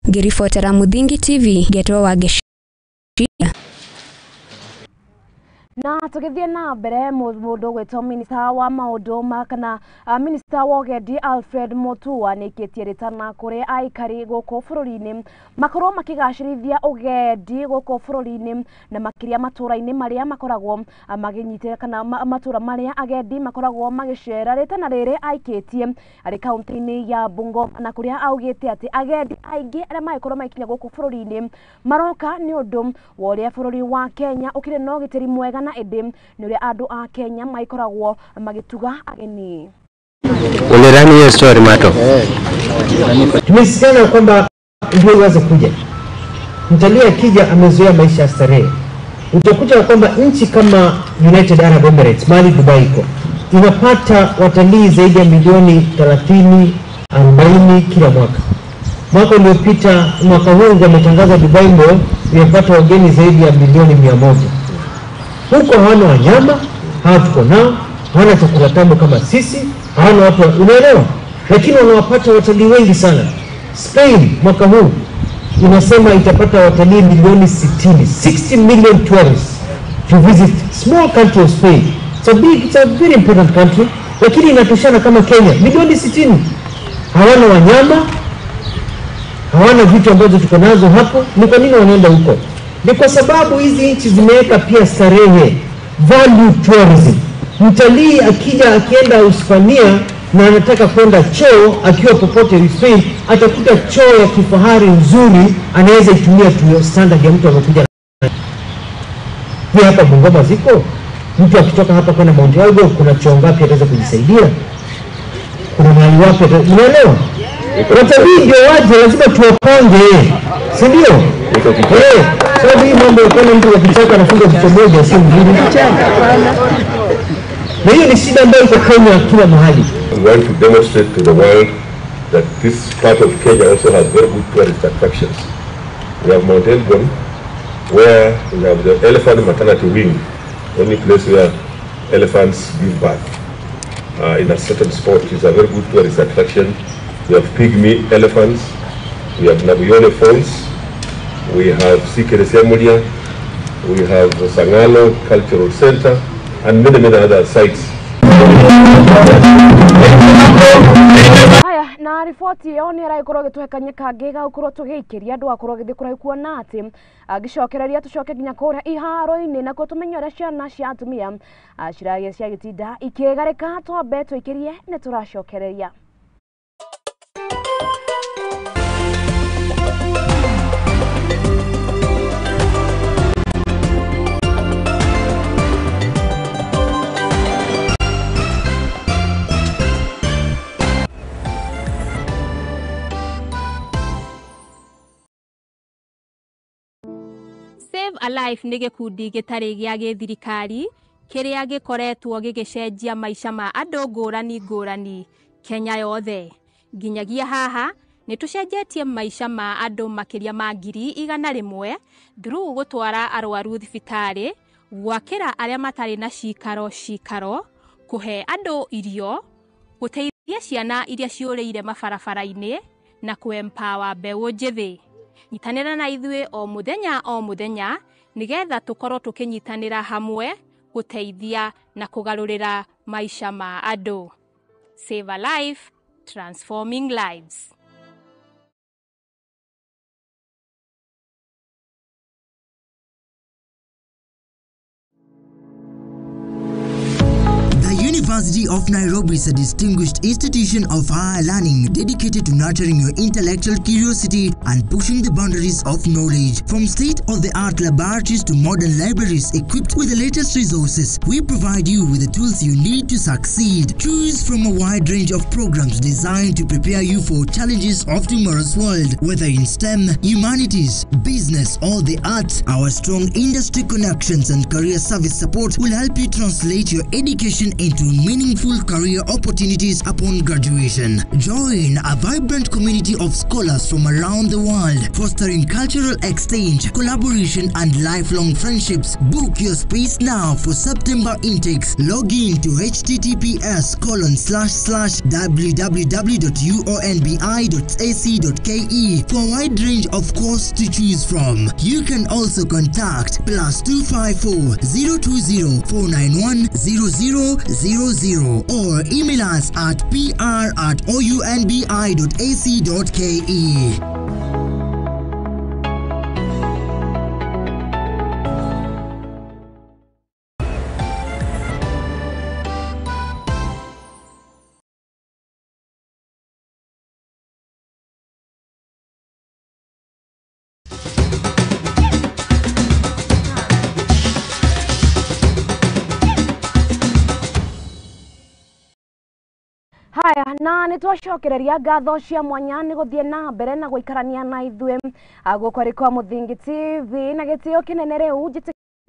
Ngĩribotera Mũthingi TV, Ngetwo wa Gĩcia.
Na tũgĩthiĩ na mbere mũndũ gwĩtwo minista wa maũndũ ma kana minista wa ũgendi Alfred Mutua nĩaikĩtie rĩtana kũrĩ aikari gũkũ bũrũri-inĩ makorwo makĩgacĩrithia ũgendi gũkũ bũrũri-inĩ na makĩria matũra-inĩ marĩa makoragwo magĩnyitĩra kana matũra marĩa agendi makoragwo magĩcera. Rĩtana rĩrĩ aikĩtie arĩ kaunti-inĩ ya Bungoma na kũrĩa augĩte atĩ agendi aingĩ arĩa magĩkorwo magĩkinya gũkũ bũrũri-inĩ maroka nĩ ũndũ wa ũrĩa bũrũri wa Kenya ũkĩrĩ na ũgitĩri mwega na ĩndĩ nĩ ũrĩa andũ a Kenya magĩkoragwo magĩtuga ageni.
Ulirani hiyo story Mato.
Tumesisitiza kwamba ndio iweze kuja. Mtalii akija amezoea maisha ya starehe. Utakuta kwamba nchi kama United Arab Emirates, mali Dubai iko, inapata watalii zaidi ya milioni 30, 40 kila mwaka. Mwaka uliopita, mwaka huu wametangaza Dubai Mall imepata wageni zaidi ya milioni 100. Huko hawana wanyama, hawa tuko nao, hawana chakula tamu kama sisi, hawana watu, unaelewa? Lakini wanawapata watalii wengi sana. Spain mwaka huu inasema itapata watalii milioni 60, 60 million tourists to visit small country of Spain. It's a big, it's a very important country, lakini inatoshana kama Kenya, milioni 60. Hawana wanyama, hawana vitu ambazo tuko nazo hapo. Ni kwa nini wanaenda huko? Ni kwa sababu hizi nchi zimeweka pia starehe, value tourism. Mtalii akija akienda Hispania na anataka kwenda choo, akiwa popote Spain atakuta choo ya kifahari nzuri, anaweza itumia tu standard ya mtu amekuja. Pia hapa Bungoma ziko, mtu akitoka hapa kwenda Mount Elgon kuna choo ngapi ataweza kujisaidia? Kuna mahali wapi unaelewa? Watalii ndio waje, lazima tuwapange, si ndio? Sababu hii mambo ya kuona mtu akicheka anafunga kichwa moja sio mzuri. Na hiyo ni shida ambayo iko Kenya kila mahali.
We want to demonstrate to the world that this part of Kenya also has very good tourist attractions. We have Mount Elgon, where we have the elephant maternity wing, only place where elephants give birth in a certain spot. It's a very good tourist attraction. We have pygmy elephants, we have Nabuyole Falls, we have Sikeresiamulia, we have Sangalo Cultural Center, and many, many other sites.
Haya, na riboti ĩyo nĩ ĩragĩkorwo ĩgĩtũhe kanya kangĩ ga gũkorwo tũgĩikĩria andũ akorwo gĩthiĩ kũraihu kuona atĩ angĩcokereria tũcoke nginya kũrĩa iharo-inĩ nakuo tũmenye ũrĩa ciana cia atumia ciragĩa ciagĩtinda ikĩgarĩka. Twambe tũikĩrie nĩ tũracokereria.
Save a Life nĩ gĩkundi gĩtarĩ gĩa gĩthirikari kĩrĩa gĩkoretwo gĩgĩcenjia maica ma andũ ngũrani ngũrani Kenya yothe. Nginyagia haha nĩ tũcenjetie maica ma andũ makĩria ma 100,000 through gũtwara arwaru thibitarĩ, gwakĩra arĩa matarĩ na cikaro cikaro, kũhe andũ irio, gũteithia ciana iria ciũrĩire mabarabara-inĩ na kũ-empower mbeũ njĩthĩ. Nyitanĩra na ithuĩ o mũthenya nĩgetha tũkorwo tũkĩnyitanĩra hamwe gũteithia na kũgarũrĩra maica ma andũ. Save a Life, transforming lives.
University of Nairobi is a distinguished institution of higher learning dedicated to nurturing your intellectual curiosity and pushing the boundaries of knowledge. From state-of-the-art laboratories to modern libraries equipped with the latest resources, we provide you with the tools you need to succeed. Choose from a wide range of programs designed to prepare you for challenges of tomorrow's world. Whether in STEM, humanities, business, or the arts, our strong industry connections and career service support will help you translate your education into meaningful career opportunities upon graduation. Join a vibrant community of scholars from around the world, fostering cultural exchange, collaboration, and lifelong friendships. Book your space now for September intakes. Log in to https://www.uonbi.ac.ke for a wide range of courses to choose from. You can also contact +254 020 491 0000 or email us at pr@ounbi.ac.ke.
Haya, na nä twacokereria ngatho cia mwanya nä gå thiä na mbere na gå ikarania na ithuä gå kwarä kwa Mũthingi TV na gä tä o kä nene rä u njä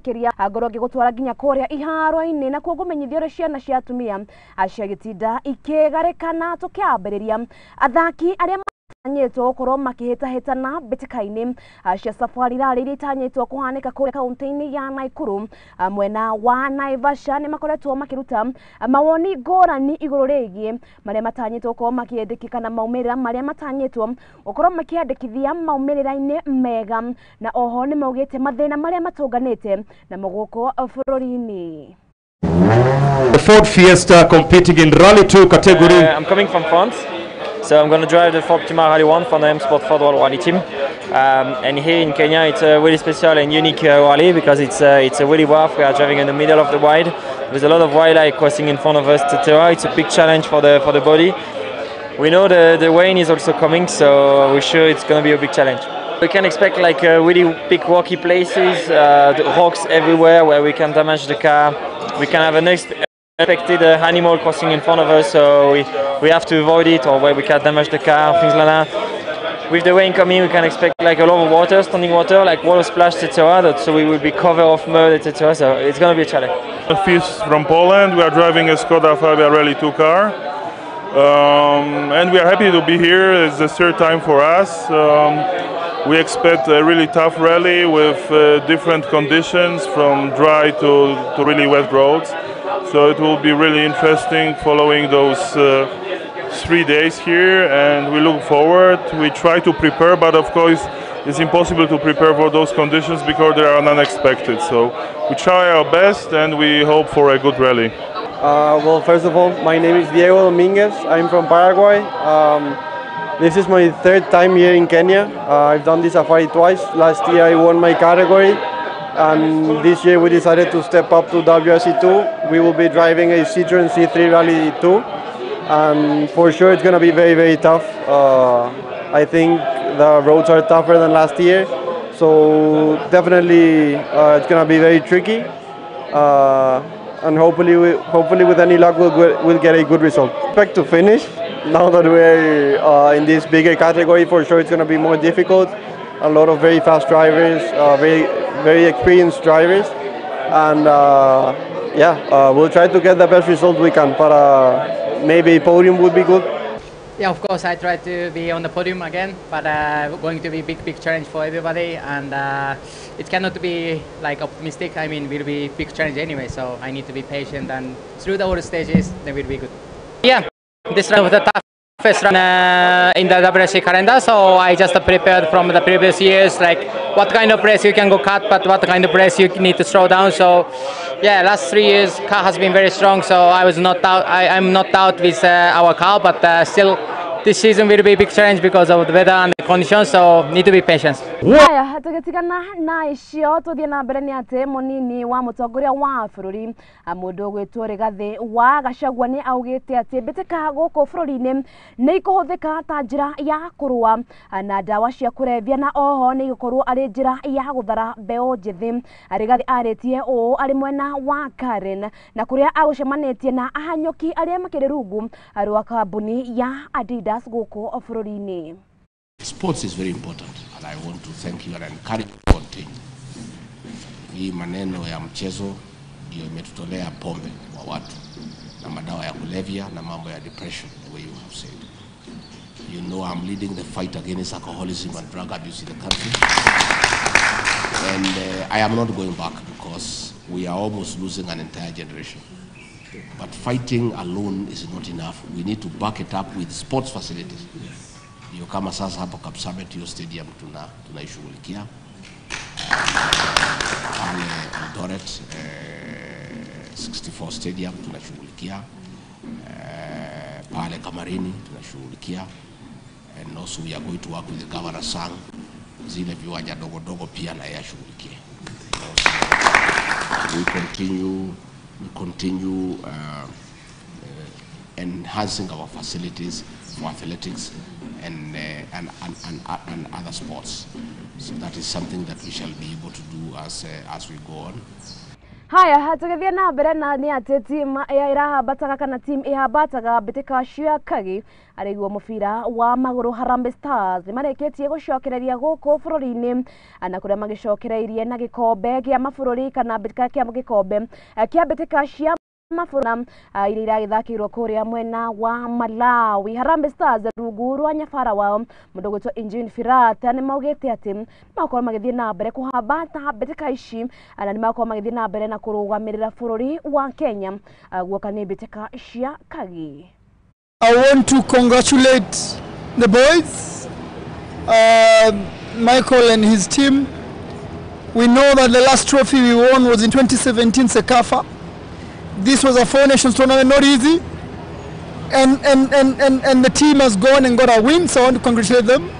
kiria ngorwo ngĩgũtwara nginya kũrĩa iharo-inĩ na kuo ngũmenyithia ũrĩa ciana cia atumia cia gĩtinda ikĩgarĩkana. Tũkĩambĩrĩria athaki arĩa matanyĩtwo gũkorwo makĩhĩtahĩtana mbĩtĩka-inĩ cia Safari Rally iria itanyĩtwo kũhanĩka kũrĩa kaunti-inĩ ya Nakuru mwena wa Naivasha nĩ makoretwo makĩruta mawoni ngũrani igũrũ rĩgiĩ marĩa matanyĩtwo gũkorwo makĩendekithia na maumĩrĩra marĩa matanyĩtwo gũkorwo makĩandĩkithia maumĩrĩra-inĩ mega, na oho nĩ maugĩte mathĩna marĩa matũnganĩte namo gũkũ bũrũri-inĩ.
The Ford Fiesta competing in Rally 2 category.
I'm coming from France. So I'm going to drive the Ford Puma Rally 1 for the M Sport Ford World Rally team. And here in Kenya it's a really special and unique rally because it's a really rough. We are driving in the middle of the wide. There's a lot of wildlife crossing in front of us, etc. It's a big challenge for the body. We know the rain is also coming, so we're sure it's going to be a big challenge. We can expect like really big rocky places, the rocks everywhere where we can damage the car. We can have an unexpected animal crossing in front of us, so we have to avoid it, or where we can damage the car, things like that. With the rain coming, we can expect like a lot of water, standing water, like water splash, etc. So we will be covered of mud, etc. So it's going to be a challenge.
Fifth from Poland, we are driving a Skoda Fabia Rally 2 car, and we are happy to be here. It's the third time for us. We expect a really tough rally with different conditions, from dry to really wet roads. So it will be really interesting following those 3 days here, and we look forward. We try to prepare, but of course it's impossible to prepare for those conditions because they are unexpected. So we try our best and we hope for a good rally.
Well, first of all, my name is Diego Dominguez. I'm from Paraguay. This is my third time here in Kenya. I've done this safari twice. Last year I won my category, and this year we decided to step up to WRC2. We will be driving a Citroen C3 Rally 2, and for sure it's going to be very, very tough. I think the roads are tougher than last year, so definitely it's going to be very tricky. And hopefully with any luck we'll get a good result. Expect to finish. Now that we're in this bigger category, for sure it's going to be more difficult. A lot of very fast drivers, very, very experienced drivers, and we'll try to get the best result we can, but maybe podium would be good.
Yeah, of course I try to be on the podium again, but going to be big challenge for everybody, and it cannot be like optimistic. I mean, will be big challenge anyway, so I need to be patient and through the all stages, then will be good. Yeah, this round was the toughest run in the WRC calendar, so I just prepared from the previous years, like what kind of race you can go cut, but what kind of race you need to slow down. So yeah, last 3 years car has been very strong, so I was not out. I'm not out with our car, but still this season will be a big challenge because of the weather and the conditions, so need to be patient.
Haya, tugitigana na icio tuthie na mbere ni ati munini wa mutongoria wa bururi mundu ugwitwo Rigathi wa Gachagua ni augite ati mbitika guku bururi-ini ni ikuhuthika ta njira ya kurua na ndawa cia kurebia na oho ni igukorwo ari njira ya guthara mbeu njithi. Rigathi aritie uu ari mwena wa Karen na kuria agucemanitie na ahanyuki aria makiri rungu rwa kambuni ya Adidas guku bururi-ini.
Sports is very important, and I want to thank you and encourage you to continue. Hii maneno ya mchezo Ndio imetutolea pombe kwa watu na madawa ya kulevya na mambo ya depression, the way you have said. You know I'm leading the fight against alcoholism and drug abuse in the country. And I am not going back because we are almost losing an entire generation. But fighting alone is not enough. We need to back it up with sports facilities. Ndio kama sasa hapo Kapsabet hiyo stadium tunaishughulikia. Pale Eldoret 64 stadium tunashughulikia. Pale Kamarini tunashughulikia. And also we are going to work with the Governor Sang, zile viwanja dogo dogo pia na yeye ashughulikie. We continue enhancing our facilities for athletics and other sports. So that is something that we shall be able to do as we go on.
Haya, tugithie na mbere na ni ati team ya irahambataga kana team ihambataga mbitika cia Kagi ariguo mubira wa maguru Harambee Stars ni mareketie gucokereria guku bururi-ini na kuria magicokereirie na gikombe gia mabururi kana mbitika kia gikombe kia mbitika cia mabũrũri iria iragĩthakĩirwo kũrĩa mwena wa Malawi. Harambee Stars rungu rwa nyabara wao mũndũ gwĩtwo Engin Firat nĩ maugĩte atĩ nĩmakorwo magĩthiĩ na mbere kũhambata mbĩtĩka ici na nĩmakorwo magĩthiĩ na mbere na kũrũgamĩrĩra bũrũri wa Kenya guoka nĩ mbĩtĩka cia Kagi.
I want to congratulate the boys, Michael and his team. We know that the last trophy we won was in 2017 CECAFA. This was a Four Nations tournament, not easy, and the team has gone and got a win, so I want to congratulate them.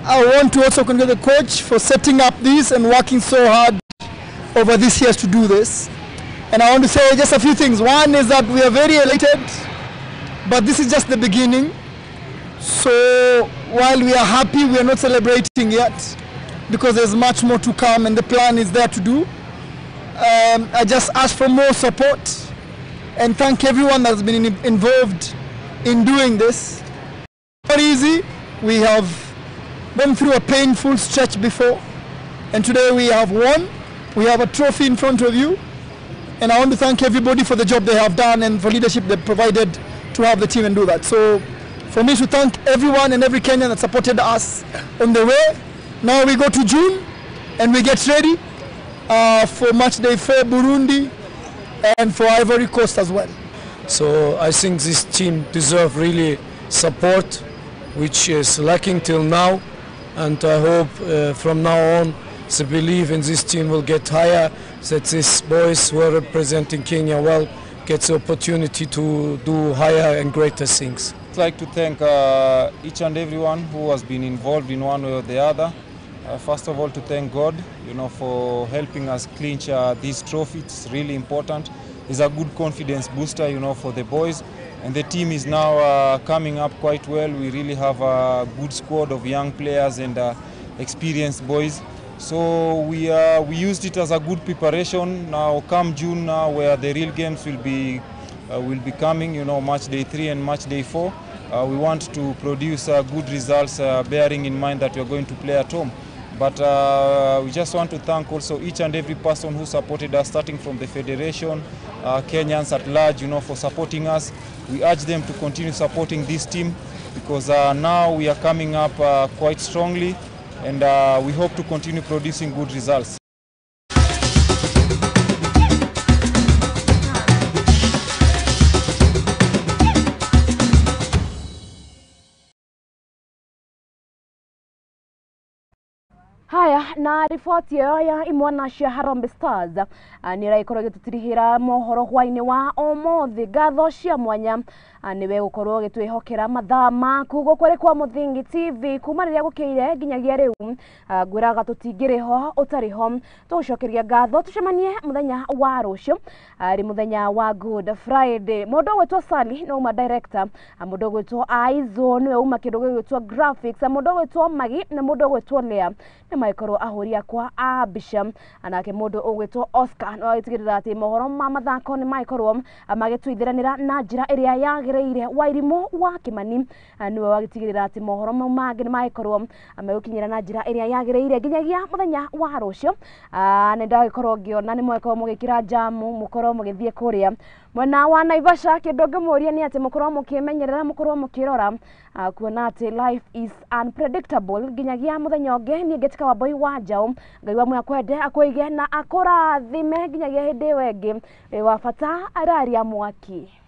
I want to also congratulate the coach for setting up this and working so hard over these years to do this. And I want to say just a few things. One is that we are very elated, but this is just the beginning. So while we are happy, we are not celebrating yet, because there's much more to come and the plan is there to do. I just ask for more support and thank everyone that's been involved in doing this. Not easy. We have gone through a painful stretch before, and today we have won. We have a trophy in front of you, and I want to thank everybody for the job they have done and for leadership they provided to have the team and do that. So for me to thank everyone and every Kenyan that supported us on the way. Now we go to June and we get ready for match day 4 Burundi and for Ivory Coast as well.
So I think this team deserves really support, which is lacking till now, and I hope from now on the belief in this team will get higher, that these boys who are representing Kenya well get the opportunity to do higher and greater things.
I'd like to thank each and everyone who has been involved in one way or the other. First of all, to thank God, you know, for helping us clinch this trophy. It's really important. It's a good confidence booster, you know, for the boys. And the team is now coming up quite well. We really have a good squad of young players and experienced boys. So we used it as a good preparation. Now, come June, now where the real games will be coming, you know, match day 3 and match day 4. We want to produce good results, bearing in mind that we are going to play at home. But we just want to thank also each and every person who supported us, starting from the federation, Kenyans at large, you know, for supporting us. We urge them to continue supporting this team, because now we are coming up quite strongly, and we hope to continue producing good results.
Haya, na riboti ĩyo ya imwana cia Harambee Stars nĩ ĩragĩkorwo ĩgĩtũtirihĩra mohoro hwainĩ wa ũmũthĩ. Ngatho cia mwanya nĩwe gũkorwo ũgĩtwĩhokera mathaa maku gũkũ arĩ kwa Mũthingi TV kuma rĩrĩa gũkĩire nginyagia rĩu. Ngwĩraga tũtingĩrĩ ho ũtarĩ ho, tũgũcokeria ngatho. Tũcemanie mũthenya wa rũciũ arĩ mũthenya wa Good Friday. Mũndũ ũgwĩtwo Sally nĩ uma director, mũndũ ũgwĩtwo Aizo nĩwe uma kĩndũ gĩgwĩtwo graphics, mũndũ ũgwĩtwo Magi na mũndũ ũgwĩtwo Lea nĩ magĩkorwo ahũri akwa a mbica, nake mũndũ ũgwĩtwo Oscar no agĩtigĩrĩra atĩ mohoro ma mathako nĩ magĩkorwo magĩtuithiranĩra na njĩra ĩrĩa yagĩrĩire. Wairimũ wa Kĩmani nĩwe wagĩtigĩrĩra atĩ mohoro mau mangĩ nĩ magĩkorwo megũkinyĩra na njĩra ĩrĩa yagĩrĩire nginyagia mũthenya wa rũciũ. Nĩ ndagĩkorwo ngĩona nĩ mwagĩkorwo mũgĩkĩra njamu, mũkorwo mũgĩthiĩ kũrĩa mwena wa Naivasha. Kĩndũ ngĩmũria nĩ atĩ mũkorwo mũkĩmenyerera, mũkorwo mũkĩrora, kuona atĩ life is unpredictable. Nginyagia mũthenya ũngĩ, niĩ ngĩtĩka Wambui wa Njaũ, Ngai wa muoyo akwende, akwĩige na akũrathime nginyagia hĩndĩ ĩyo ĩngĩ. Wĩ wa bata araria mwaki.